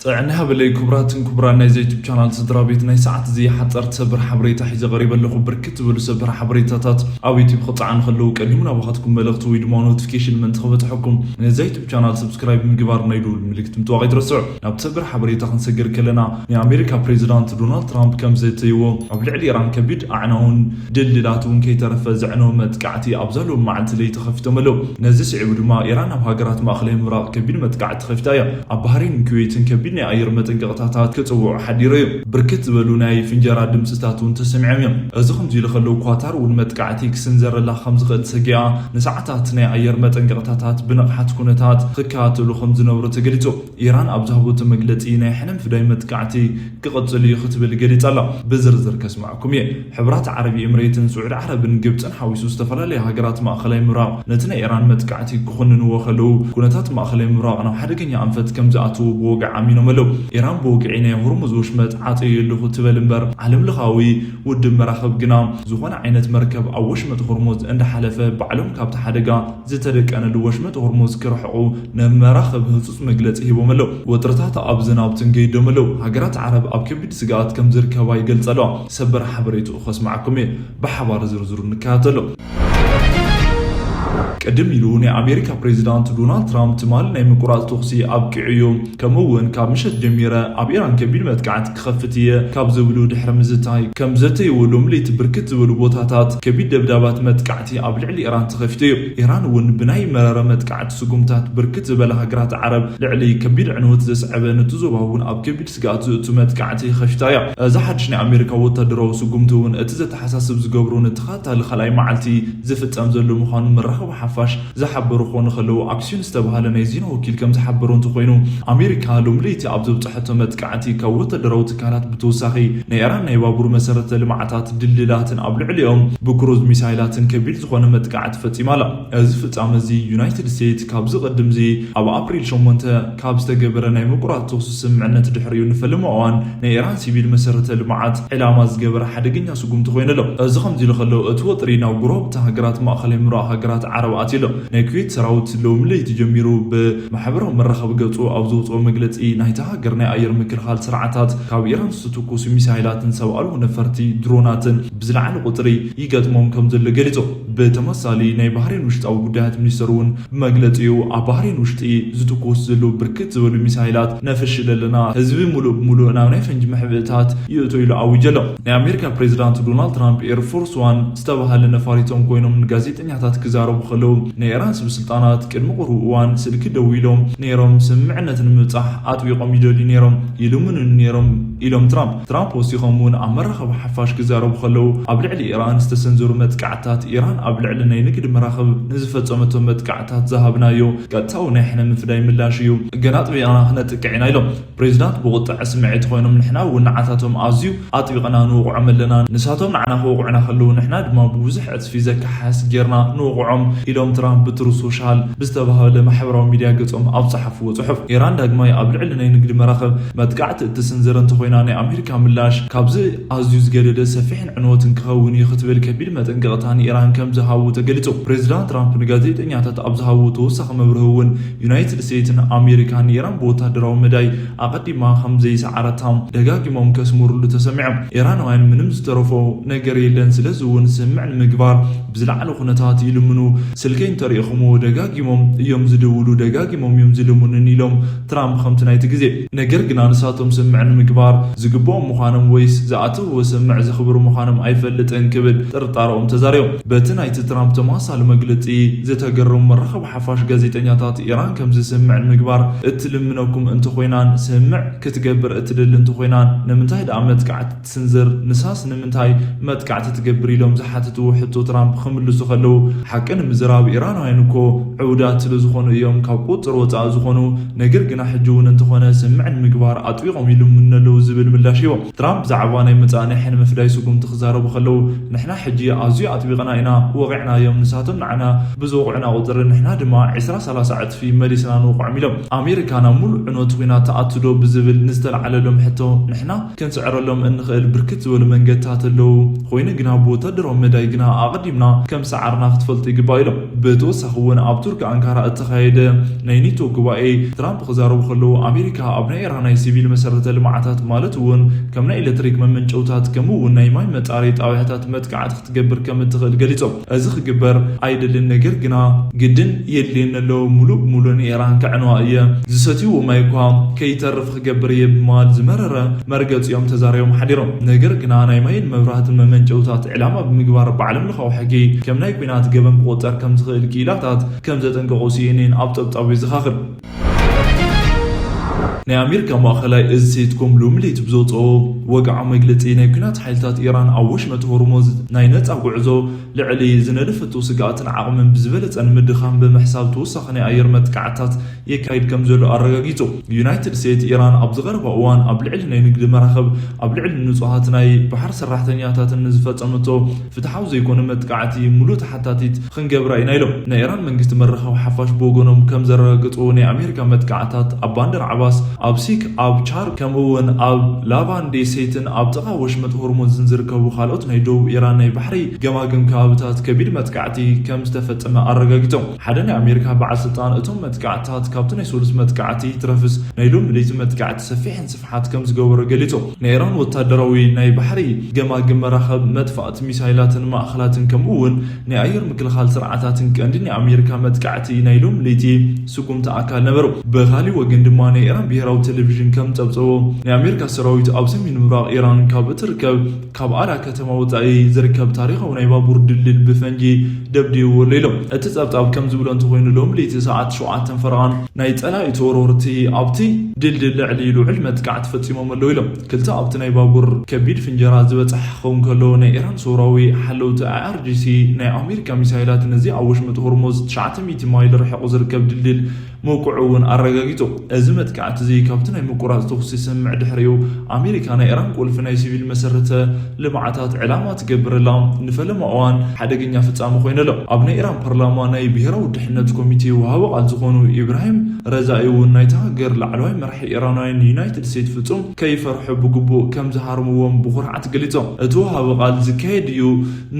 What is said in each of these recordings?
ጥዕና ሃበለይ ክቡራትን ክቡራን ናይዚ ዩቱብ ቻናል ስድራ ቤት፣ ናይ ሰዓት እዚ ሓጸርቲ ሰበር ሓበሬታ ሒዘ ቀሪበ ኣለኹ። ብርክት ዝበሉ ሰበር ሓበሬታታት ኣብ ዩቱብ ክጸዓኑ ከለዉ ቀዲሙ ናባኻትኩም መልእኽቲ ወይ ድማ ኖቲፊኬሽን ምእንቲ ክበጽሐኩም ነዚ ዩቱብ ቻናል ሰብስክራይብ ምግባር ናይ ደወል ምልክት ምጥዋቕ ኣይትረስዑ። ናብ ሰበር ሓበሬታ ክንሰግር ከለና፣ ናይ ኣሜሪካ ፕሬዚዳንት ዶናልድ ትራምፕ ከም ዘተይዎ ኣብ ልዕሊ ኢራን ከቢድ ኣዕናውን ድልድላት እውን ከይተረፈ ዘዕነወ መጥቃዕቲ ኣብዛ ሎሚ መዓልቲ ለይቲ ከፊቶም ኣለዉ። ነዚ ስዒቡ ድማ ኢራን ኣብ ሃገራት ማእኸላይ ምብራቕ ከቢድ መጥቃዕቲ ከፊታ እያ። ኣብ ባህሬንን ኩዌትን ከቢድ ናይ ኣየር መጠንቀቕታታት ክጽውዑ ሓዲሩ እዩ። ብርክት ዝበሉ ናይ ፍንጀራ ድምፅታት እውን ተሰሚዖም እዮም። እዚ ከምዚ ኢሉ ከለዉ ኳታር እውን መጥቃዕቲ ክስንዘረላ ከም ዝኽእል ሰጊኣ ንሰዓታት ናይ ኣየር መጠንቀቕታታት ብንቕሓት ኩነታት ክከታተሉ ከም ዝነብሩ ተገሊጹ። ኢራን ኣብ ዝሃበቶ መግለጺ ናይ ሕነ ምፍዳይ መጥቃዕቲ ክቕጽል እዩ ክትብል ገሊጻ ኣላ። ብዝርዝር ከስምዓኩም እየ። ሕብራት ዓረብ ኤምሬትን ስዑዲ ዓረብን ግብጽን ሓዊሱ ዝተፈላለዩ ሃገራት ማእኸላይ ምብራቕ ነቲ ናይ ኢራን መጥቃዕቲ ክኹንንዎ ከለዉ፣ ኩነታት ማእኸላይ ምብራቕ ናብ ሓደገኛ ኣንፈት ከም ዝኣትዉ ብወግዒ ኣሚኖም ኣለዉ። ኢራን ብወግዒ ናይ ሆርሙዝ ወሽመጥ ዓጽየዮ ኣለኹ ትበል እምበር፣ ዓለምለኻዊ ውድብ መራኽብ ግና ዝኾነ ዓይነት መርከብ ኣብ ወሽመጥ ሆርሙዝ እንዳሓለፈ ባዕሎም ካብቲ ሓደጋ ዝተደቀነሉ ወሽመጥ ሆርሙዝ ክርሕቑ ንመራኽብ ህጹጽ መግለጺ ሂቦም ኣለዉ። ወጥርታት ኣብዝን ኣብትን ገይዶም ኣለዉ። ሃገራት ዓረብ ኣብ ከቢድ ስግኣት ከም ዝርከባ ይገልጻ ኣለዋ። ሰበር ሓበሬትኡ ከስምዓኩም እየ። ብሓባር ዝርዝሩ ንከታተሎ። ቅድም ኢሉ ናይ ኣሜሪካ ፕሬዚዳንት ዶናልድ ትራምፕ ትማሊ ናይ ምቁራጽ ተኹሲ ኣብቂዑ እዩ፣ ከምኡ እውን ካብ ምሸት ጀሚረ ኣብ ኢራን ከቢድ መጥቃዕቲ ክኸፍት እየ ካብ ዝብሉ ድሕሪ ምዝታይ ከም ዘተይዎ ሎም ለይቲ ብርክት ዝበሉ ቦታታት ከቢድ ደብዳባት መጥቃዕቲ ኣብ ልዕሊ ኢራን ተኸፊቱ እዩ። ኢራን እውን ብናይ መረረ መጥቃዕቲ ስጉምታት ብርክት ዝበለ ሃገራት ዓረብ ልዕሊ ከቢድ ዕንወት ዘስዐበ ነቲ ዞባ እውን ኣብ ከቢድ ስግኣት ዘእቱ መጥቃዕቲ ከፊታ እያ። እዚ ሓድሽ ናይ ኣሜሪካ ወታደራዊ ስጉምቲ እውን እቲ ዘተሓሳስብ ዝገብሮ ንተኸታታሊ ካልኣይ መዓልቲ ዝፍጸም ዘሎ ምዃኑ መራኸቢ ሓፋሽ ዝሓበሩ ክኾኑ ከለዉ፣ ኣክሲዮን ዝተባህለ ናይ ዜና ወኪል ከም ዝሓበሮ እንተኾይኑ፣ ኣሜሪካ ሎም ለይቲ ኣብ ዘብጽሐቶ መጥቃዕቲ ካብ ወታደራዊ ትካላት ብተወሳኺ ናይ ኢራን ናይ ባቡር መሰረተ ልምዓታት ድልድላትን ኣብ ልዕሊኦም ብክሩዝ ሚሳይላትን ከቢድ ዝኾነ መጥቃዕቲ ፈጺማ ኣላ። እዚ ፍጻመ እዚ ዩናይትድ ስቴትስ ካብዚ ቅድምዚ ኣብ ኣፕሪል ሸሞንተ ካብ ዝተገበረ ናይ ምቁራጽ ተኹሲ ስምምዕነት ድሕሪኡ ንፈለማ እዋን ናይ ኢራን ሲቪል መሰረተ ልምዓት ዕላማ ዝገበረ ሓደገኛ ስጉምቲ ኮይኑ ኣሎ። እዚ ከምዚ ኢሉ ከሎ፣ እቲ ወጥሪ ናብ ጎረባብቲ ሃገራት ማእኸላይ ምብራቕ ሃገራት ዓረብ ኣትዩ ኣሎ። ናይ ኩዌት ሰራዊት ሎሚ ለይቲ ጀሚሩ ብማሕበራዊ መራኸቢ ገጹ ኣብ ዘውጽኦ መግለጺ፣ ናይታ ሃገር ናይ ኣየር ምክልኻል ስርዓታት ካብ ኢራን ዝተተኮሱ ሚሳይላትን ሰብ ኣልቦ ነፈርቲ ድሮናትን ብዝለዓለ ቁጽሪ ይገጥሞም ከም ዘሎ ገሊጹ። ብተመሳሳሊ ናይ ባህሬን ውሽጣዊ ጉዳያት ሚኒስተር እውን ብመግለጺኡ፣ ኣብ ባህሬን ውሽጢ ዝትኮስ ዘለዉ ብርክት ዝበሉ ሚሳይላት ነፍሽል ኣለና፣ ህዝቢ ሙሉእ ብሙሉእ ናብ ናይ ፈንጂ መሕብእታት ይእቶ ኢሉ ኣዊጀ ኣሎ። ናይ ኣሜሪካ ፕሬዚዳንት ዶናልድ ትራምፕ ኤር ፎርስ ዋን ዝተባህለ ነፋሪቶም ኮይኖም ንጋዜጠኛታት ክዛረቡ ከለዉ፣ ናይ ኢራን ስብ ስልጣናት ቅድሚ ቁሩብ እዋን ስልኪ ደዊሎም ነይሮም፣ ስምምዕነት ንምብጻሕ ኣጥቢቖም ይደልዩ ነይሮም፣ ይልምኑኒ ነይሮም ኢሎም ትራምፕ። ትራምፕ ወሲኾም እውን ኣብ መራኸቢ ሓፋሽ ክዛረቡ ከለዉ፣ ኣብ ልዕሊ ኢራን ዝተሰንዘሩ መጥቃዕትታት፣ ኢራን ኣብ ልዕሊ ናይ ንግዲ መራኽብ ንዝፈጸመቶ መጥቃዕትታት ዝሃብናዮ ቀጥታዊ ናይ ሕነ ምፍዳይ ምላሽ እዩ። ገና ኣጥቢቕና ክነጥቅዕ ኢና ኢሎም። ፕሬዚዳንት ብቁጥዐ ስምዒት ኮይኖም፣ ንሕና እውን ንዓታቶም ኣዝዩ ኣጥቢቕና ንወቕዖም ኣለና፣ ንሳቶም ንዓና ክወቕዑና ከለዉ ንሕና ድማ ብብዙሕ ዕጽፊ ዘከሓስ ጌርና ንወቕዖም ኢሎም ትራምፕ ብትሩዝ ሶሻል ብዝተባህለ ማሕበራዊ ሚድያ ገጾም ኣብ ጸሓፍዎ ጽሑፍ። ኢራን ዳግማይ ኣብ ልዕሊ ናይ ንግዲ መራኽብ መጥቃዕቲ እትስንዝር እንተኾይና፣ ናይ ኣሜሪካ ምላሽ ካብዚ ኣዝዩ ዝገደደ ሰፊሕን ዕንወትን ክኸውን እዩ ክትብል ከቢድ መጠንቀቕታ ንኢራን ከም ዝሃቡ ተገሊጹ። ፕሬዚዳንት ትራምፕ ንጋዜጠኛታት ኣብ ዝሃብዎ ተወሳኺ መብርሂ እውን፣ ዩናይትድ ስቴትስን ኣሜሪካን ንኢራን ብወታደራዊ መዳይ ኣቐዲማ ከም ዘይሰዓረታ ደጋጊሞም ከስምሩሉ ተሰሚዖም። ኢራናውያን ምንም ዝተረፎ ነገር የለን፣ ስለዚ እውን ስምምዕ ንምግባር ብዝለዓለ ኩነታት ይልምኑ። ስልከይ እንተሪኢኹምዎ ደጋጊሞም እዮም ዝድውሉ፣ ደጋጊሞም እዮም ዝልምኑኒ ኢሎም ትራምፕ ከምቲ ናይቲ ግዜ። ነገር ግና ንሳቶም ስምምዕ ንምግባር ዝግብኦም ምዃኖም ወይስ ዝኣተውዎ ስምምዕ ዘኽብሩ ምዃኖም ኣይፈልጥን ክብል ጥርጣረኦም ተዛሪቦም። በቲ ናይቲ ትራምፕ ተመሳሳሊ መግለጺ ዝተገረሙ መራኸቢ ሓፋሽ ጋዜጠኛታት፣ ኢራን ከምዚ ስምምዕ ንምግባር እትልምነኩም እንተኾይናን ስምምዕ ክትገብር እትደሊ እንተኾይናን ንምንታይ ደኣ መጥቃዕቲ ትስንዝር? ንሳስ ንምንታይ መጥቃዕቲ ትገብር? ኢሎም ዝሓተትዎ ሕቶ ትራምፕ ክምልሱ ከለዉ፣ ሓቂ ንምዝራብ ኢራናውያን እኮ ዕቡዳት ስለ ዝኾኑ እዮም ካብ ቁጽጽር ወጻኢ ዝኾኑ፣ ነገር ግና ሕጂ እውን እንተኾነ ስምምዕ ንምግባር ኣጥቢቖም ይልምኑ ኣለዉ ዝብል ምላሽ ሂቦም። ትራምፕ ብዛዕባ ናይ መጻኢ ናይ ሕነ ምፍዳይ ስጉምቲ ክዛረቡ ከለዉ፣ ንሕና ሕጂ ኣዝዩ ኣጥቢቕና ኢና ወቒዕናዮም፣ ንሳቶም ንዓና ብዝወቕዑና ቁጽሪ ንሕና ድማ ዕስራ ሰላሳ ዕጽፊ መሊስና ንወቕዖም ኢሎም። ኣሜሪካ ናብ ሙሉእ ዕንወት ኲናት ትኣቱ ዶ ብዝብል ንዝተለዓለሎም ሕቶ፣ ንሕና ክንስዕረሎም እንኽእል ብርክት ዝበሉ መንገድታት ኣለዉ። ኮይኑ ግና ብወታደራዊ መዳይ ግና ኣቐዲምና ከም ዝሰዓርና ክትፈልጡ ይግባእ። ኢሎም። ብተወሳኺ እውን ኣብ ቱርኪ ኣንካራ እተኻየደ ናይ ኔቶ ጉባኤ ትራምፕ ክዛረቡ ከለዉ ኣሜሪካ ኣብ ናይ ኢራን ናይ ሲቪል መሰረተ ልምዓታት ማለት እውን ከም ናይ ኤሌክትሪክ መመንጨውታት ከምኡ እውን ናይ ማይ መጣሪ ጣቢያታት መጥቃዕቲ ክትገብር ከም እትኽእል ገሊጾም። እዚ ክግበር ኣይደልን፣ ነገር ግና ግድን የድልየኒ ኣሎ፣ ሙሉእ ብሙሉእ ንኢራን ከዕንዋ እየ፣ ዝሰትይዎ ማይ እኳ ከይተርፍ ክገብር እየ ብምባል ዝመረረ መርገፂኦም ተዛሪቦም ሓዲሮም። ነገር ግና ናይ ማይን መብራህትን መመንጨውታት ዕላማ ብምግባር ብዓለም ለኻዊ ሕጊ ከም ናይ ኲናት ገበን ክቑፀር ከም ዝኽእል ክኢላታት ከም ዘጠንቀቑ ሲኤንኤን ኣብ ፀብፃቡ የዘኻኽር። ናይ ኣሜሪካ ማእኸላይ እዚ ሴትኮም ሎሚ ለይቲ ብዘውፅኦ ወግዓዊ መግለፂ ናይ ኲናት ሓይልታት ኢራን ኣብ ወሽመጥ ሆርሙዝ ናይ ነፃ ጉዕዞ ልዕሊ ዝነደፈቶ ስግኣትን ዓቕምን ብዝበለፀ ንምድኻም ብምሕሳብ ተወሳኺ ናይ ኣየር መጥቃዕታት የካይድ ከም ዘሎ ኣረጋጊጹ። ዩናይትድ ስቴትስ ኢራን ኣብዚ ቀረባ እዋን ኣብ ልዕሊ ናይ ንግዲ መራኽብ፣ ኣብ ልዕሊ ንጹሃት ናይ ባሕር ሰራሕተኛታትን ንዝፈጸመቶ ፍትሓዊ ዘይኮነ መጥቃዕቲ ሙሉእ ተሓታቲት ክንገብራ ኢና ኢሎም። ናይ ኢራን መንግስቲ መራኸቢ ሓፋሽ ብወገኖም ከም ዘረጋገጹ ናይ ኣሜሪካ መጥቃዕታት ኣብ ባንደር ዓባስ፣ ኣብ ሲክ፣ ኣብ ቻር ከምኡ እውን ኣብ ላቫንዴ ሴትን ኣብ ጥቓ ወሽመጥ ሆርሙዝን ዝርከቡ ካልኦት ናይ ደቡብ ኢራን ናይ ባሕሪ ገማግም ከባብታት ከቢድ መጥቃዕቲ ከም ዝተፈጸመ ኣረጋጊጾም። ሓደ ናይ ኣሜሪካ በዓል ስልጣን እቶም መጥቃዕትታት ካብቲ ናይ ሰሉስ መጥቃዕቲ ትረፍስ ናይ ሎሚ ለይቲ መጥቃዕቲ ሰፊሕን ስፍሓት ከም ዝገበሮ ገሊጹ። ናይ ኢራን ወታደራዊ ናይ ባሕሪ ገማግም መራኸብ መጥፋእቲ ሚሳይላትን ማእኸላትን ከምኡ እውን ናይ ኣየር ምክልኻል ስርዓታትን ቀንዲ ናይ ኣሜሪካ መጥቃዕቲ ናይ ሎሚ ለይቲ ስጉምቲ ኣካል ነበሩ። ብኻሊእ ወገን ድማ ናይ ኢራን ብሄራዊ ቴሌቪዥን ከም ጸብጸቦ ናይ ኣሜሪካ ሰራዊት ኣብ ሰሜን ምብራቕ ኢራን ካብ እትርከብ ካብ ኣላ ከተማ ወጻኢ ዝርከብ ታሪኻዊ ናይ ባቡር ድልድል ብፈንጂ ደብዲብዎ ኣሎ ኢሎም። እቲ ጸብጻብ ከም ዝብሎ እንተኾይኑ ሎሚ ለይቲ ሰዓት ሸውዓተ ፈረቓን ናይ ጸላኢ ተወረርቲ ኣብቲ ድልድል ልዕሊ ልዑል መጥቃዕቲ ፈጺሞም ኣለዉ ኢሎም። ክልተ ኣብቲ ናይ ባቡር ከቢድ ፍንጀራ ዝበጽሐ ክኸውን ከሎ ናይ ኢራን ሰውራዊ ሓለውቲ ኣይኣርጂሲ ናይ ኣሜሪካ ሚሳይላት ነዚ ኣብ ወሽመጥ ሆርሙዝ ትሽዓተ ሚእቲ ማይል ርሒቑ ዝርከብ ድልድል ምውቅዑ እውን ኣረጋጊጹ። እዚ መጥቃዕቲ እዚ ካብቲ ናይ ምቁራጽ ተኹሲ ስምምዕ ድሕሪኡ ኣሜሪካ ናይ ኢራን ቁልፊ ናይ ሲቪል መሰረተ ልምዓታት ዕላማ ትገብር ኣላ፣ ንፈለማ እዋን ሓደገኛ ፍጻመ ኮይኑ ኣሎ። ኣብ ናይ ኢራን ፓርላማ ናይ ብሄራዊ ድሕነት ኮሚቴ ወሃቢ ቃል ዝኾኑ ኢብራሂም ረዛኢ እውን ናይታ ሃገር ላዕለዋይ መራሒ ኢራናውያን ንዩናይትድ ስቴትስ ፍጹም ከይፈርሑ ብግቡእ ከም ዝሃርምዎም ብኹርዓት ገሊጾም። እቲ ወሃቢ ቃል ዝካየድ እዩ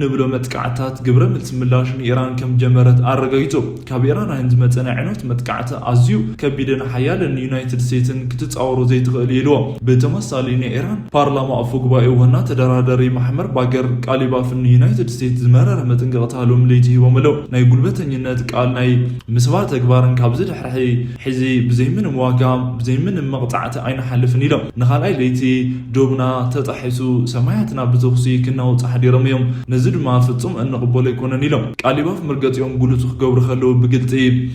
ንብሎ መጥቃዕታት ግብረ መልሲ ምላሽ ንኢራን ከም ጀመረት ኣረጋጊጹ። ካብ ኢራናውያን ዝመጸ ናይ ዕንወት መጥቃዕቲ ኣዝዩ ከቢድን ሓያልን ንዩናይትድ ስቴትስን ክትጻወሮ ዘይትኽእል እዩ ኢልዎ። ብተመሳሳሊ ናይ ኢራን ፓርላማ ኣፈ ጉባኤ ዋና ተደራዳሪ ማሕመር ባገር ቃሊባፍ ንዩናይትድ ስቴትስ ዝመረረ መጠንቀቕታ ሎሚ ለይቲ ሂቦም ኣለዉ። ናይ ጉልበተኝነት ቃል ናይ ምስባር ተግባርን ካብዚ ድሕሪ ሕዚ ብዘይምንም ዋጋ ብዘይምንም መቕጻዕቲ ኣይንሓልፍን ኢሎም። ንኻልኣይ ለይቲ ዶብና ተጣሒሱ ሰማያትና ብተኹሲ ክናወጹ ሓዲሮም እዮም። ነዚ ድማ ፍጹም እንቕበሎ ኣይኮነን ኢሎም። ቃሊባፍ መርገጺኦም ግሉጽ ክገብሩ ከለዉ ብግልጺ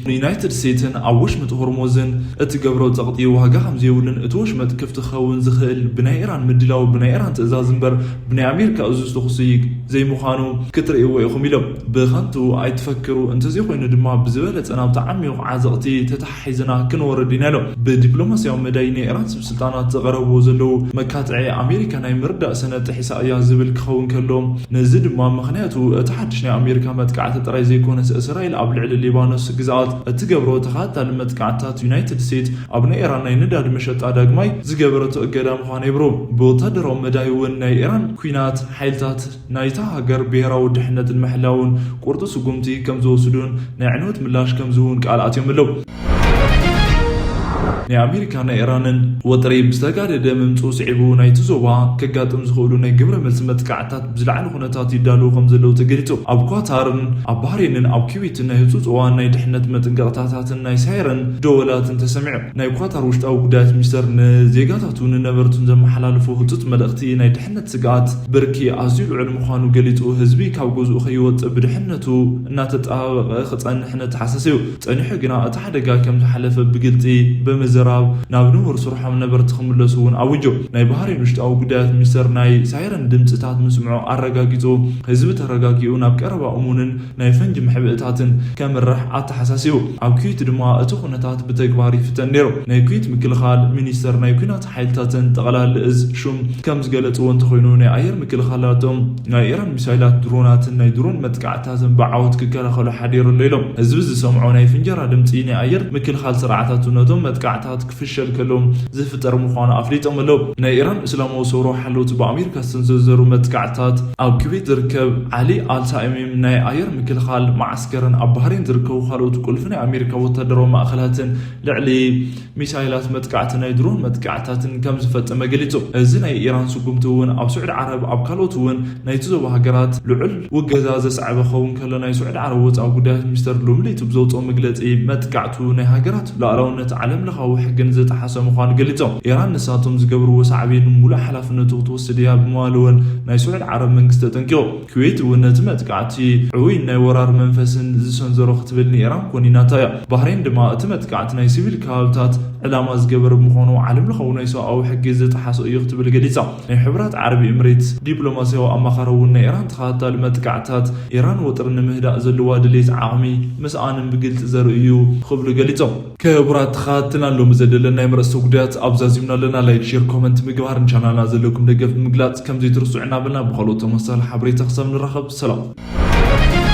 ንዩናይትድ ስቴትስን ኣብ ወሽመጥ ሆርሙዝን እትገብሮ ጸቕጢ ዋጋ ከም ዘይብሉን እቲ ወሽመጥ ክፍቲ ክኸውን ዝኽእል ብናይ ኢራን ምድላው ብናይ ኢራን ትእዛዝ እምበር ብናይ ኣሜሪካ እዙዝ ተኹሲ ዘይምዃኑ ክትርእይዎ ኢኹም ኢሎም። ብኸንቱ ኣይትፈክሩ፣ እንተዘይኮይኑ ድማ ብዝበለጸ ናብቲ ዓሚቕ ዓዘቕቲ ተተሓሒዝና ክንወርድ ኢና ኢሎም። ብዲፕሎማስያዊ መዳይ ናይ ኢራን ሰብ ስልጣናት ዘቐረብዎ ዘለዉ መካትዒ ኣሜሪካ ናይ ምርዳእ ሰነድ ጥሒሳ እያ ዝብል ክኸውን ከሎ፣ ነዚ ድማ ምኽንያቱ እቲ ሓድሽ ናይ ኣሜሪካ መጥቃዕቲ ጥራይ ዘይኮነስ እስራኤል ኣብ ልዕሊ ሊባኖስ ግዝኣት እትገብሮ ተኸታታሊ መጥቃዕትታት ዩናይትድ ስቴትስ ኣብ ናይ ኢራን ናይ ነዳዲ መሸጣ ዳግማይ ዝገበረቶ እገዳ ምዃኑ የብርሁ። ብወታደራዊ መዳይ እውን ናይ ኢራን ኲናት ሓይልታት ናይታ ሃገር ብሄራዊ ድሕነት ንምሕላውን ቁርጡ ስጉምቲ ከም ዝወስዱን ናይ ዕንወት ምላሽ ከም ዝህቡን ቃል ኣትዮም ኣለዉ። ናይ ኣሜሪካን ናይ ኢራንን ወጥሪ ብዝተጋደደ ምምፅኡ ስዒቡ ናይቲ ዞባ ከጋጥም ዝኽእሉ ናይ ግብረ መልሲ መጥቃዕትታት ብዝለዓለ ኩነታት ይዳለዉ ከም ዘለዉ ተገሊጹ። ኣብ ኳታርን ኣብ ባህሬንን ኣብ ኩዌትን ናይ ህጹጽ እዋን ናይ ድሕነት መጠንቀቕታታትን ናይ ሳይረን ደወላትን ተሰሚዑ። ናይ ኳታር ውሽጣዊ ጉዳያት ሚኒስተር ንዜጋታቱ ንነበርቱን ዘመሓላልፎ ህጹጽ መልእኽቲ ናይ ድሕነት ስግኣት ብርኪ ኣዝዩ ልዑል ምዃኑ ገሊጹ፣ ህዝቢ ካብ ገዝኡ ከይወጽእ ብድሕነቱ እናተጠባበቐ ክጸንሕ ነተሓሳስዩ። ጸኒሑ ግና እቲ ሓደጋ ከም ዝሓለፈ ብግልጺ ብምዝራብ ናብ ንቡር ስርሖም ነበርቲ ክምለሱ እውን ኣዊጁ። ናይ ባህሬን ውሽጣዊ ጉዳያት ሚኒስተር ናይ ሳይረን ድምጽታት ምስምዑ ኣረጋጊጹ፣ ህዝቢ ተረጋጊኡ ናብ ቀረባ እሙንን ናይ ፈንጂ መሕብእታትን ከምርሕ ኣተሓሳሲቡ። ኣብ ኩዌት ድማ እቲ ኩነታት ብተግባር ይፍተን ነይሩ። ናይ ኩዌት ምክልኻል ሚኒስተር ናይ ኲናት ሓይልታትን ጠቕላሊ እዝ ሹም ከም ዝገለጽዎ እንተኾይኑ ናይ ኣየር ምክልኻላቶም ናይ ኢራን ሚሳይላት ድሮናትን ናይ ድሮን መጥቃዕትታትን ብዓወት ክከላኸሉ ሓዲሩ ኣሎ ኢሎም። ህዝቢ ዝሰምዖ ናይ ፍንጀራ ድምጺ ናይ ኣየር ምክልኻል ስርዓታቱ ነቶም መጥቃዕቲ ታት ክፍሸል ከሎ ዝፍጠር ምዃኑ ኣፍሊጦም ኣለዉ። ናይ ኢራን እስላማዊ ሰውራዊ ሓለውቲ ብኣሜሪካ ዝተሰንዘሩ መጥቃዕትታት ኣብ ኩዌት ዝርከብ ዓሊ ኣልሳኢሚም ናይ ኣየር ምክልኻል መዓስከርን ኣብ ባህሬን ዝርከቡ ካልኦት ቁልፊ ናይ ኣሜሪካ ወታደራዊ ማእኸላትን ልዕሊ ሚሳይላት መጥቃዕቲ ናይ ድሮን መጥቃዕትታትን ከም ዝፈጸመ ገሊጹ። እዚ ናይ ኢራን ስጉምቲ እውን ኣብ ስዑድ ዓረብ ኣብ ካልኦት እውን ናይቲ ዞባ ሃገራት ልዑል ውገዛ ዘስዓበ ክኸውን ከሎ ናይ ስዑድ ዓረብ ወፃኢ ጉዳያት ሚኒስተር ሎሚ ለይቲ ብዘውፅኦ መግለፂ መጥቃዕቱ ናይ ሃገራት ሉዓላውነት ዓለም ለኻዊ ሕግን ዝጠሓሰ ምዃኑ ገሊጾም። ኢራን ንሳቶም ዝገብርዎ ሳዕቤን ሙሉእ ሓላፍነቱ ክትወስድ እያ ብምባል እውን ናይ ስዑድ ዓረብ መንግስቲ ተጠንቂቑ። ኩዌት እውን ነቲ መጥቃዕቲ ዕውይ ናይ ወራር መንፈስን ዝሰንዘሮ ክትብል ንኢራን ኮኒናታ እያ። ባህሬን ድማ እቲ መጥቃዕቲ ናይ ሲቪል ከባብታት ዕላማ ዝገበረ ምዃኑ ዓለም ለኻዊ ናይ ሰብኣዊ ሕጊ ዝጠሓሰ እዩ ክትብል ገሊጻ። ናይ ሕቡራት ዓረብ ኤምሬትስ ዲፕሎማስያዊ ኣማኻሪ እውን ናይ ኢራን ተኸታታሊ መጥቃዕትታት ኢራን ወጥሪ ንምህዳእ ዘለዋ ድሌት ዓቕሚ ምስኣንን ብግልፂ ዘርኢ እዩ ክብሉ ገሊጾም። ክቡራት ተኸታተልትና ሎሚ ዘደለና ናይ መረስተ ጉዳያት ኣብዛዚምና ኣለና። ላይክ፣ ሼር፣ ኮመንት ምግባርን ቻናልና ዘለኩም ደገፍ ምግላጽ ከም ዘይትርስዑ እናበልና ብኻልኦት ተመሳሳሊ ሓበሬታ ክሳብ ንራኸብ ሰላም።